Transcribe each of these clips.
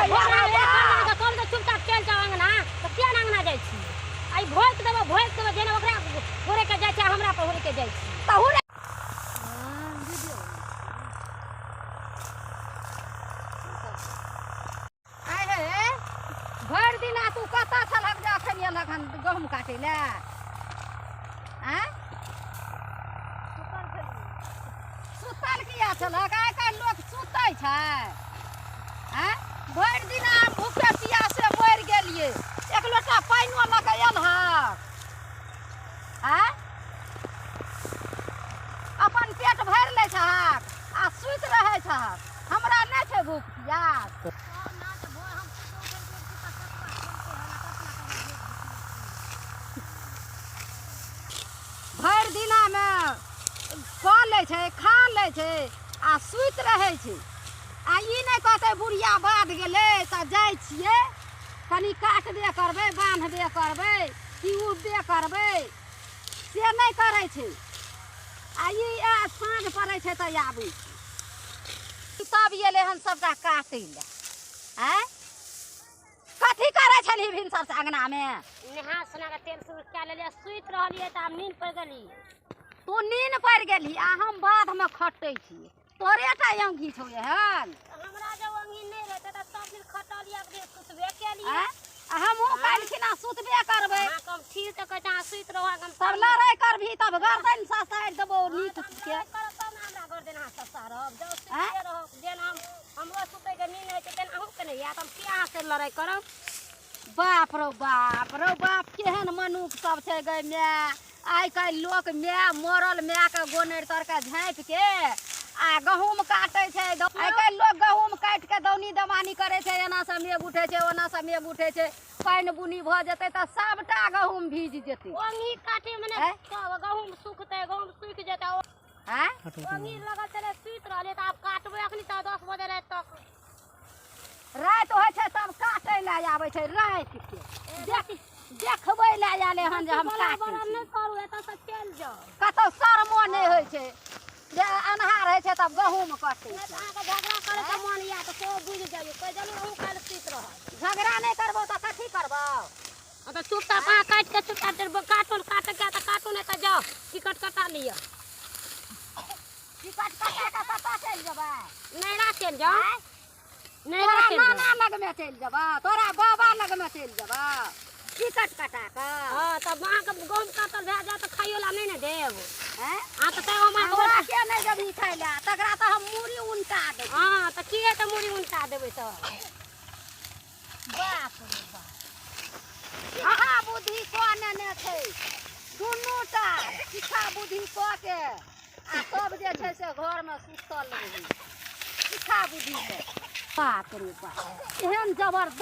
कहलहुँ तऽ चुपचाप चलि जाउ अङ्गना, तऽ किया ने अङ्गना जाइ छी? आइ भोकि देबो, भोकि देबो, जेना ओकरा हुरैके जाइ छै, हमरा पर हुरैके जाइ छी। तऽ हुरै आइ हे, भरि दिना तू कतऽ छलहक जे अखन एलहक हन गहूँम काटै लए? आँय, सुतल किया छलहक? आइ काल्हि लोक सुतै छै? आँय, भरि दिना हम भूखे पियासे मरि गेलियै, एक लोटा पानिओ लऽ कऽ एलहक? आँय, अपन पेट भरि लै छहक आ सुति रहै छहक, हमरा नहि छै भूख पियास? भरि दिनामे कऽ लै छै, खा लै छै आ सुति रहै छै, आ ई नहि कहतै बुढ़िया बाध गेलै तऽ जाइ छियै, कनि काटबे करबै, बान्हबे करबै कि उबबे करबै, से नहि करै छै। आ ई साँझ पड़ै छै तऽ आबै छै, तब एलै हन सबटा काटै लए। आँय, कथी करै छलही भिनसर से अङ्गनामे? नहा सोना कऽ तेल सुर कए लेलियै, सुति रहलियै तऽ आब नींद पड़ि गेली। तू नींद पड़ि गेलही आ हम बाधमे खटै छियै, तोरे टा औंघी छौ एहन? हमरा जब औंघी नहि रहतै तऽ सब दिन खटलियै, एक दिन सुतबे केलियै। आँय? आ हमहूँ काल्हि खिना सुतबे करबै। अहाँके हम ठीक से कहै छी, अहाँ सुति रहू, अहाँके हम तब लड़ाइ करबही तब गर्दन ससारि देबौ नीक हम के। लड़ाइ करब तब ने हमरा गर्दन अहाँ ससारब। जाउ, आँय? सुतिते रहब। जेना हम हमरो सुतैके नींद होइ छै तेना अहूँके नहि आयत, हम किया अहाँसँ लड़ाइ करब? बाप रौ बाप रौ बाप, केहन मनुख सब छै गै माय। आइ काल्हि लोक माय मरल मायके गोनरि तरके झाँपिके आ गहूँम काटै छै। आइ काल्हि लोक गहूँम काटिके दौनी दमानी करै छै, एना से मेघ उठै छै, ओना से मेघ उठै छै, पानि बुनी भऽ जेतै तऽ सबटा गहूँम भीज जेतै। ओंघी काटै मे ने आँय? गहूँम सुखतै, गहूँम सुखि जेतै। आँय? ओंघी लगल छलै, सुति रहलियै तऽ आब काटबै अखनी तऽ 10 बजे राति तक। राति होइ छै तब काटै लए आबै छै, रातिके देख देखबै लए आयल हन जे हम बड़ा काटै बड़ा छी। नहि करू, एतऽ से चलि जाउ। कतौ शर्मो नहि होइ छै जे अन्हार होइ छै तब गहूँम कटै नहि छै। तऽ अहाँके झगड़ा करैके मोन यऽ तऽ सेहो बुझि जाइयौ, कहि देलहुँ अहूँ काल्हि सुति रहब। झगड़ा नहि करबौ तऽ कथी करबौ? हँ तऽ चुपचाप अहाँ काटि कऽ चुपचाप काटू, काटके तऽ काटू, नहि तऽ जाउ टिकट कटा लिअ। टिकट कटा कऽ कतऽ चलि जेबै? नैहरा चलि जाउ। आँय? नैहरा तोरा चलि जाउ। नाना लगमे चलि जेबऽ, तोरा बाबा लगमे चलि जेबऽ टिकट कटा कऽ? हँ, तब अहाँके गहूँम काटल भए जायत तऽ खाइयो लए नहि ने देब। आँय? हँ तऽ तैं हम अहाँके हमरा के नहि देबही खाइ लए, तकरा तऽ हम मूड़ी उनटा देबै। हँ तऽ की हेतै मूड़ी उनटा देबै तऽ? बाप रे बाप, शिक्षा बुद्धि कऽ नेने छै दुनूटा, शिक्षा बुद्धि कऽ के आ तब जे छै से घरमे सुतल रहै शिक्षा बुद्धि के। बाप रे बाप, एहन जबरदस्त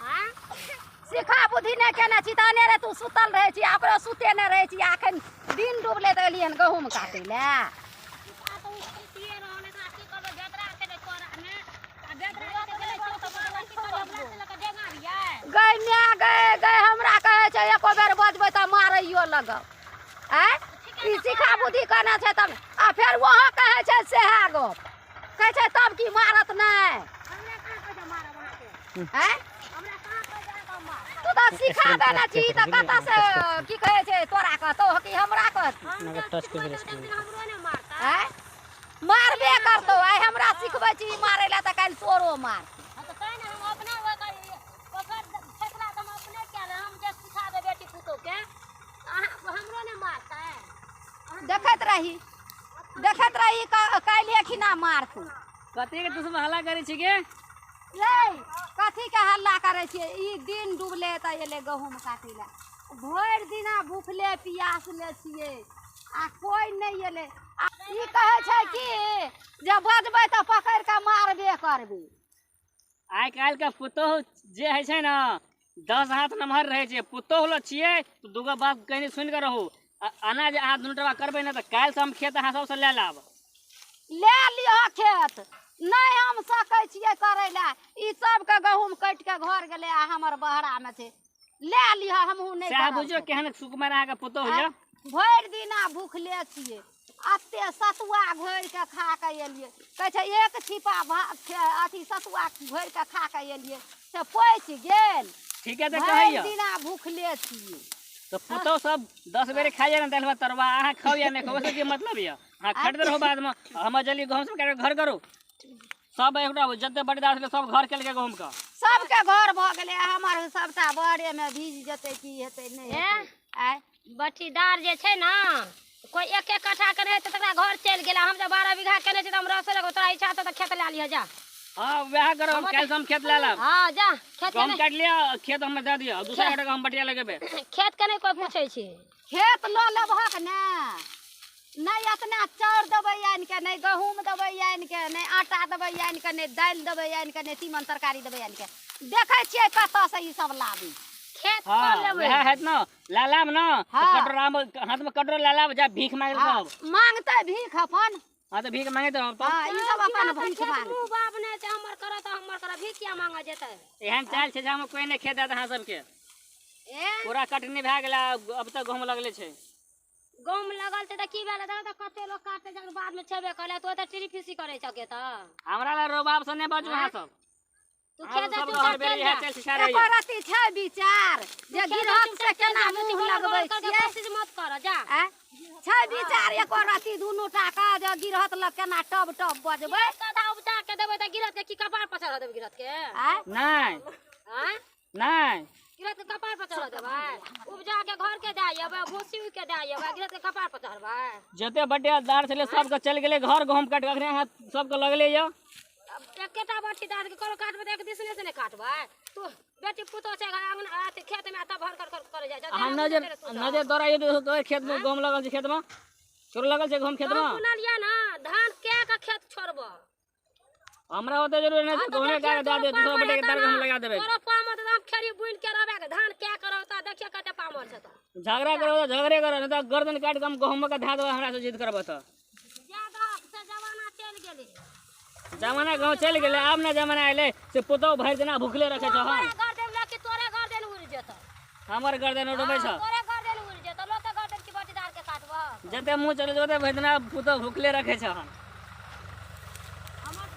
आँ? शिक्षा बुद्धि नहि केने छी तऽ अनेरे तू सुतल रहै छी, ओकरो सुते नहि रहै छी। एखन दिन डूबले तऽ एलियै हन गहूँम काटै लए। आ तऽ ओ सुतिए रहल, एकरा की करबै? बेदरा छलै कोरामे आ बेदरा के गेलै चोट मारल, की करबै? हमरा से लऽ कऽ डेंगा रहियै। गै माय गै, गै हमरा कहै छै एको बेर बजबै तऽ मारैयो लगब। आँय, ई शिक्षा बुद्धि केने छै तब, आ फेर ओहो कहै छै सएह गप कहै छै, तब की मारत नहि? हमरा कहाँ कहै छै मारब अहाँके? आँय, हमरा कहाँ कहै छै अहाँके हम मारब? तू तऽ सिखा देने छी तऽ कतऽ से की कहै छै तोरा कहतौ कि हमरा कहतौ? हम जब सिखबै तब एक दिन हमरो ने मारतै। आँय, मारबे करतौ। आइ हमरा सिखबै छी मारै लए तऽ काल्हि तोरो मारतौ। हँ तऽ तैं ने हम अपने ओकर ओकर फैसला तऽ हम अपने कए लेब। हम जे सिखा देब बेटी पुतोहके, अहाँ हमरो ने मारतै। देखैत रही, देखैत रही, काल्हिए खिना मारतौ। कथी के तू सब हल्ला करै छी गे? यै, कथी के हल्ला करै छियै? ई दिन डूबले तऽ एलै गहूँम काटै लए, भरि दिना भूखले पियासले छियै आ कोइ नहि एलै, आ ई कहै छै कि जे बजबै तऽ पकड़ि कऽ मारबे करबै। आइ काल्हि के पुतोहु जे होइ छै ने, 10 हाथ नमहर रहै छै। पुतोहु लग छियै तऽ दूगो बात कनि सुनि कऽ रहू। आ एना जे अहाँ दुनू टका करबै ने तऽ काल्हिसँ हम खेत अहाँ सबसँ लए लेब। लए लिहऽ खेत, नहि हम सकै छियै करै लए। ई सबके गहूँम कटि कऽ घर गेलै आ हमर बहरामे छै, लए लिहऽ, हमहूँ नहि सएह करब बुझियौ खेत। केहन सुकुमार अहाँके पुतोहु यऽ। भरि दिना भूखले छियै। एते सतुआ घोरि कऽ खा कऽ एलियै। कहै छै एक छिपा अथी सतुआ घोरि कऽ खा कऽ एलियै से पचि गेल। ठीके तऽ भरि कहैया। दिना भूखले छियै। तऽ पुतहु सब 10 बेर खाइ ने दालि भात तरुआ, अहाँ खाउ या नहि खाउ, ओहिसँ की मतलब यऽ? अहाँ खटैत रहू, बादमे हमर जल्दी गहूँम सब काटि कऽ घर करू। सब एकटा जते बटेदार छलै सब घर केलकै गहूँम के। सबके घर भऽ गेलै, हमर सबटा बरेमे भीज जेतै, की हेतै नहि हेतै। आँय बटीदार जे छै ने, कोइ एक एक कट्ठा के रहै तऽ तकरा घर चलि गेल। हम जे 12 बीघा केने छी तऽ हम रसे लगबै। तोरा इच्छा छौ तऽ खेत लए लिहऽ, जा। हँ, वएह करब हम, काल्हि से हम खेत लए लेब। हँ, जा खेत। गहूँम काटि लिअ, खेत हमरा दए दिअ, दूसरा गोटाके हम बटिया लगेबै। खेत के नहि कोइ पूछै छै। खेत लऽ लेबहक ने, नहि एतना चाउर देबै आनि कऽ, नहि गहूँम देबै आनि कऽ, नहि आटा देबै आनि कऽ, नहि दालि देबै आनि कऽ, नहि तीमन तरकारी देबै आनि कऽ। देखै छियै कतऽसँ ई सब लाबै। खेत हँ कऽ लेबै। वएह हैत ने, लए लेब ने। हँ। कटोरा हाथमे कटोरा लए लेब, जा भीख मांगि हँ, लेब। मांगतै भीख अपन। हँ तऽ भीख मांगैत रहब तब। हँ, ई सब अपन भीख मांगतै। मुँह बाप नहि छै, हमर करऽ तऽ हमर करऽ, भीख किया मांगऽ जेतै? एहन चालि छै जे हम कोइ नहि खेत देत अहाँ सबके। ए पूरा कटनी भए गेलै, अब तक गहूँम लगले छै। गहूँम लगल छै तऽ की भेलै? देखो तऽ कते लोक काटै छै, बादमे छेबे करलै। तो तऽ टिरी फीसी करै छौ के तऽ हमरा लए रोबाब से नहि बजू अहाँ सब। तू अहाँ खेत सब चुपचाप हर बेर चलि इएह जा। चालि सिखा रहैया। एको रत्ती छै विचार जे खेत गिरहत से चुपचाप चलि केना जा, मुँह बेटी लगबै करके छियै? कोशिश मत कर, जा। आँय? छै विचार एको रत्ती दुनू टा के जे गिरहत लग केना टब टब बजबै? गिरहत आधा उपजा के देबै तऽ गिरहत के की कपार पर चढ़ा देबै गिरहत के? आँय? नहि। आँय? नहि। गिरहत के कपार पर चढ़ा देबै? उपजा के घर के दए अयबै, भूसी उइ के दए अयबै, गिरहत के कपार पर चढ़बै? जते बटेदार छलै सबके चलि गेलै घर गहूँम काटि कऽ, अखने अहाँ सबके लगले यऽ। एकेटा बटीदार के कोनो काटबै तऽ एक दिसने से नहि काटबै। तू बेटी पुतोह छै आंगन अथी खेत मे, तब भर कर कर करे जाइ छै। अहाँ नजर नजर दौड़ाइयो तऽ खेत मे गहूँम लगल छै, खेत मे चोर लगल छै गहूँम खेत मे। हम बुनलियै ने धान, के के खेत छोड़बो? हमरा ओते जरूरी नहि छै, गहूँमे काटि कऽ दए दियौ, दूसरा बटे के दार गहूँम लगा देबै। तोरो पामर तऽ हम खेरी बुनि के रहबै के धान के करब तऽ देखियो कते पामर छै। तऽ झगड़ा करब तऽ झगड़े करब, नहि तऽ गर्दन काटि कऽ हम गहूँम के धए देबै, हमरा से जिद करब तऽ। ज्यादा से जमाना चलि गेलै। जमाना गाँव चलि गेलै, आब ने जमाना एलै से पुतहु भरि दिना भुखले रखै छै। हन तोरे गर्दन लऽ कि तोरे गर्दन उड़ि जेतौ? हमर गर्दन उड़बै छौ? तोरे गर्दन उड़ि जेतौ, लोक के गर्दन की बटीदार के काटबह? जते मुँह चलै छै ओते भरि दिना पुतहु भुखले रखै छै। हन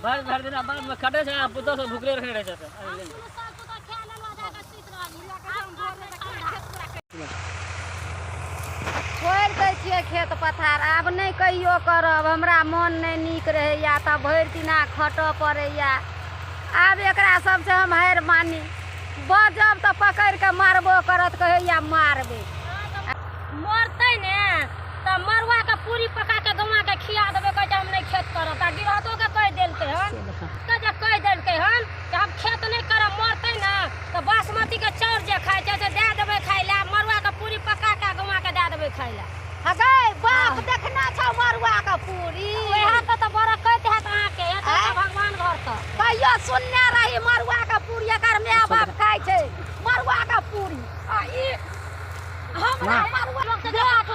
भरि भरि दिना बादमे खटै छै आ पुतहु सब भुखले रखने रहै छै। हम दुनू साल पुतहु खा लेलहुँ, जा कऽ सुति रहली। आब काटबै ठंडा। छोड़ि दै छियै खेत पथार, आब नहि कहियो करब। हमरा मोन नहि नीक रहैया तऽ भरि दिना खटऽ पड़ैया। आब एकरा सबसँ हम हारि मानी। बजब तऽ पकड़ि कऽ मारबो करत, कहैया मारबै। मरतै ने तऽ मरुआ के पूरी पका के गौआ के खिया देबै। कहै छै हम नहि खेत करब। तऽ गिरहतो के कहि देलकै हन के जे कहि देलकै हन जे हम खेत नहि करब, मरतै ने तऽ बासमती के चाउर जे खाइ छै से दए देबै खाइ लए, मरुआ के पूरी पका के गौआ के दए देबै खाइ लए। हगै बाप देखना छौ मरुआ के पूरी? वएह के तऽ बरकत हैत अहाँके, एतऽ तऽ भगवान घर तऽ कहियो सुनने रही मरुआ के पूरी? एकर माय बाप खाइ छै मरुआ के पूरी आ ई हमरा मरुआ लोक से काटू।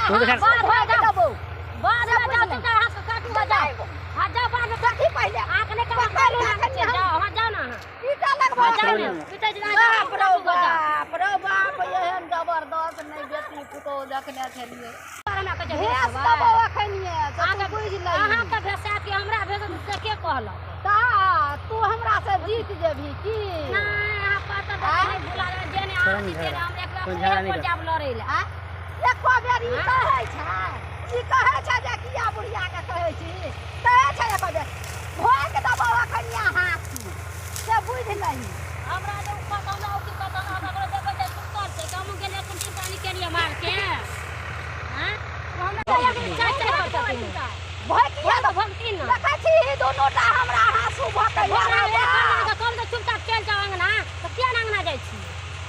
तू देखा- देबौ। बाद में जाओ, तुम हाथ से काटू, जाओ। हाँ जाओ, बाद में कथी पहिले? आँख नहीं करा, जाओ। हाँ जाओ ना अहाँ। पीटा लगबो। जाओ ना, पीटै छै, जाओ, बाप रौ काटू, जाओ। बाप रौ बाप, एहन जबरदस्त नहि बेटी पुतोहु देखने छलियै। हमरा कहै छै भेस भेसबै। देबौ अखनिये से तू बुझि लही। अहाँके भेसायत कि हमरा भेजत से के कहलक? तऽ तू हमरा से जीत जेबही की? नहि, अहाँ पातर नहि भुला देबै, जे नहि अहाँ जीते ने, हम एक बेर पर जायब लड़ै लए। आँय? एको बेर ई कहै छै, ई कहै छै जे किया बुढ़िया के कहै छी, कहै छै एको बेर? भोग देबौ अखनिया हाथी से बुझि लही। हमरा जे कतौ ना की कतौ ना ककरो देखै छै सुतल छै, कि हमहूँ गेलियै कुंटी पानी केलियै मार के। आँय? हमरा चाय चाय पर छथिन। भोगिया तऽ भगती ने देखै छी ई दुनू टा हमरा हाँसू भोकैया। भोरा रे बाप। एक कहल तऽ चुपचाप चलि जाउ अङ्गना, तऽ किया ने अङ्गना जाइ छी?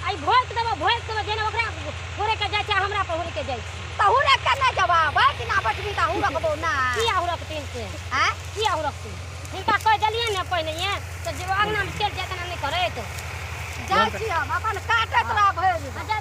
आइ भोगि देबो, भोगि देबो, जेना ओकरा हुरे के जाइ छै, हमरा पर हुरे के जाइ छी। तऽ हुरे के नहि जेबा, भरि दिना बैठबी तऽ हुरकबौ ना। किया हुरकथिन से? आँय? किया हुरकथिन? हिनका कहि देलियै ने पहिनहिये तऽ जे अङ्गनामे चलि जाय, तेना नहि करैत। जाइ छी हम अपन, काटैत रह भरि दिन। आ जा।